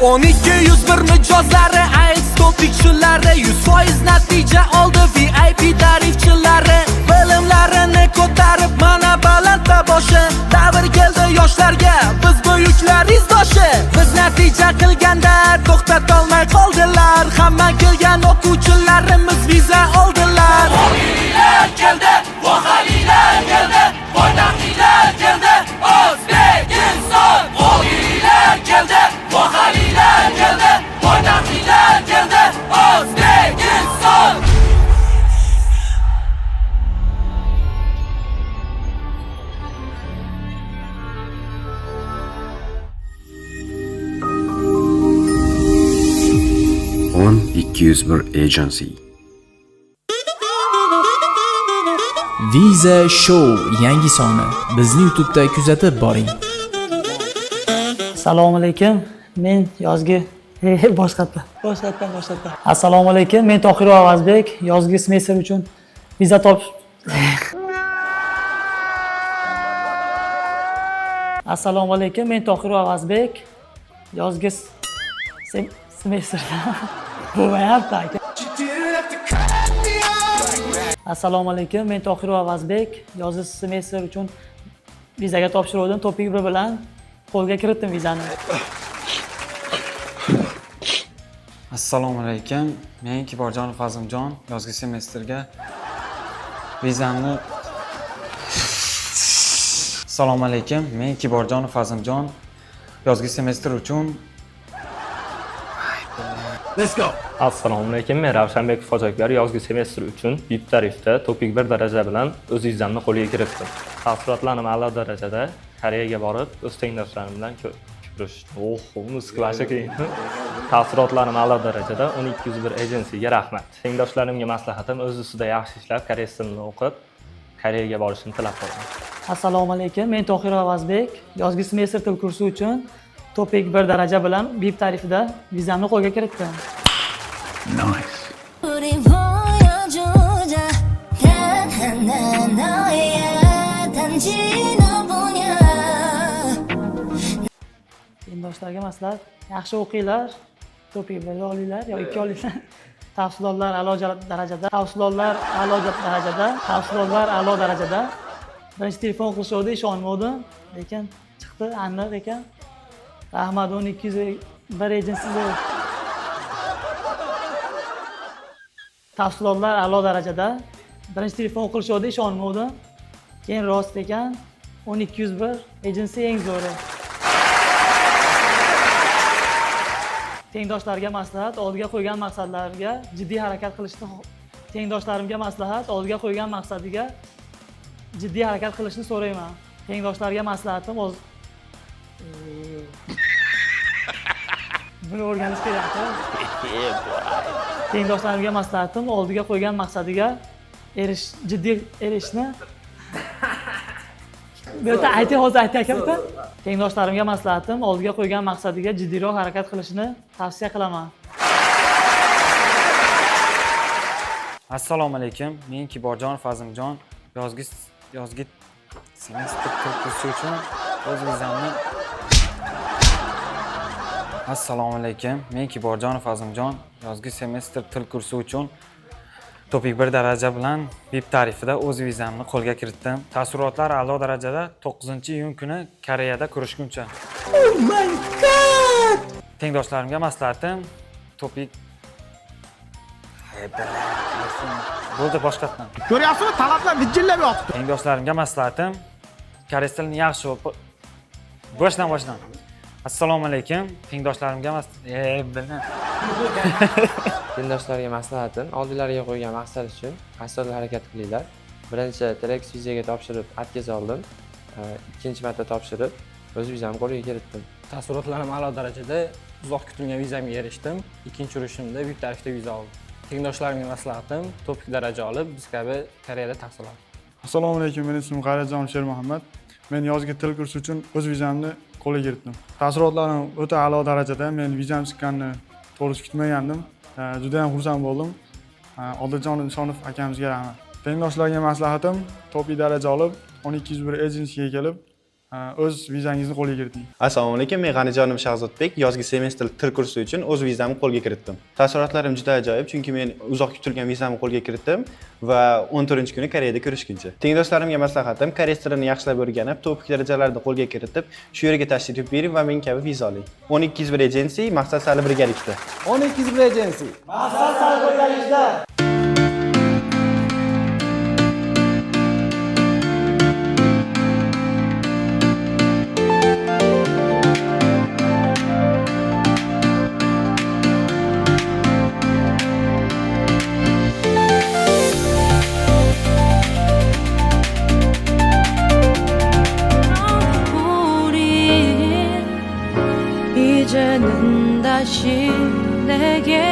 1201 mijozlari, IELTS topikchilari 100% natija oldi, VIP tarifchilari. Bilimlarini ko'tarib, mana balandda boshi. Davr keldi yoshlarga, biz buyuklar izdoshi. Biz natija qilganda to'xtatolmay qoldilar. Hamma kelgan o'quvchilarimiz viza oldilar. Vohiylar keldi, vohalilar keldi, poytaxtliklar keldi, O'zbekiston. Vohiylar keldi, vohalilar keldi, poytaxtliklar keldi, O'zbekiston. 10201 Agency. Viza Show yangi soni. Bizni YouTube'da kuzatib boring. Assalomu alaykum. Men yozgi boshqatdan, boshqatdan, boshqatdan. Assalomu alaykum. Men Tohirov Avazbek. Yozgi semestr uchun viza top Assalomu alaykum. Men Tohirov Avazbek. Yozgi semestrda bo'lmayapti, aka. Assalomu alaykum. Men Tohirov Avazbek. Yozgi semestr uchun vizaga topshiruvdim. Topik 1 bilan qo'lga kiritdim vizani. Assalomu alaykum. Men Kiborjonov Azimjon yozgi semestrga vizamni Assalomu alaykum. Men Kiborjonov Azimjon yozgi semestr uchun Assalomu alaykum, men Ravshanbekov Hojiakbar yozgi semestr uchun VIP tarifda topik 1 daraja bilan o'z vizamni qo'lga kiritdim. Taassurotlarim a'lo darajada. Koreyaga borib, o'z tengdoshlarim bilan ko'rish. Oh, Moskvacha keyin. Taassurotlarim a'lo darajada. 1201 agencyga rahmat. Tengdoshlarimga maslahatim, o'z ustida yaxshi ishlab, koreys tilini o'qib, Koreyaga borishini tilab qolaman. Assalomu alaykum. Men Tohir Avazbek. Yozgi semestr til kursi uchun topik 1 daraja bilan VIP tarifida vizamni qo'lga kiritdim. 우리 보여주자. 단 하나 너야, 단지 너뿐이야. Tengdoshlarga maslahat: yaxshi o'qinglar, topik 1 olinglar yo 2 olinglar. Tafsilotlar a'lo darajada, tafsilotlar a'lo darajada, tafsilotlar a'lo darajada. Birinchi telefon qilishuvdi, ishonmadim, lekin chiqdi, aniq ekan. Rahmat, 1201 agency. Tafsilotlar a'lo darajada. Birinchi telefon qilishuvdi, ishonmadim. Keyin rost ekan. 1201 agency eng zo'ri. Tengdoshlarga maslahat, oldiga qo'ygan maqsadlariga jiddiy harakat qilishni. Tengdoshlarimga maslahat, oldiga qo'ygan maqsadiga jiddiy harakat qilishni so'rayman. Tengdoshlarga maslahatim o'z buni o'rganish kerak, aka. Tengdoshlarimga maslahatim, oldiga qo'ygan maqsadiga jiddiy erishishni. Bu yerda ayting, hozir ayting, aka, bitta. Tengdoshlarimga maslahatim, oldiga qo'ygan maqsadiga jiddiyroq harakat qilishni tavsiya qilaman. Assalomu alaykum. Men Kiborjonov Azimjon yozgi semestr til kursi uchun o'z vizamni Assalomu alaykum. Men Kiborjonov Azimjon yozgi semestr til kursi uchun topik 1 daraja bilan VIP tarifida o'z vizamni qo'lga kiritdim. Taassurotlar a'lo darajada. 9-iyun kuni Koreyada ko'rishguncha. Oh my God! Tengdoshlarimga maslahatim, topik bo'ldi, boshqatdan. Ko'ryapsizmi, talablar vijillab yotibdi. Tengdoshlarimga maslahatim, koreys tilini yaxshi o'qib, boshdan boshdan. Assalomu alaykum. Tengdoshlarimga mas e bilmayman. Tengdoshlarga maslahatim, oldilariga qo'ygan maqsad uchun astoydil harakat qilinglar. Birinchi TLX vizaga topshirib, отказ oldim. Ikkinchi marta topshirib, o'z vizamni qo'lga kiritdim. Taassurotlarim a'lo darajada. Uzoq kutilgan vizamga erishdim. Ikkinchi urinishimda VIP tarifda viza oldim. Tengdoshlarimga maslahatim, topik daraja olib, biz kabi Koreyada tahsil oldim. Assalomu alaykum, meni ismim G'ayratjon Shermuhammad. Men yozgi til kursi uchun o'z vizamni qo'lga kiritdim. Taassurotlarim o'ta a'lo darajada. Men vizam chiqqanini to'g'risi kutmagandim. Juda ham xursand bo'ldim. Odiljon Nishonov akamizga rahmat. Tengdoshlarga maslahatim, topik daraja olib, 1201 agencyga kelib, O'z vizangizni qo'lga kiriting. Assalomu alaykum, men G'anijonov Shahzodbek yozgi semestr til kursi uchun o'z vizamni qo'lga kiritdim. Taassurotlarim juda ajoyib, chunki men uzoq kutilgan vizamni qo'lga kiritdim va 14-kuni Koreyada ko'rishguncha. Tengdoshlarimga maslahatim, koreys tilini yaxshilab o'rganib, TOPIK darajalarini qo'lga kiritib, shu yerga tashrif buyuring va men kabi viza oling. 1201 Agency maqsad sari birgalikda. 1201 Agency. Maqsad sari birgalikda. 우린 이제는 다시 내게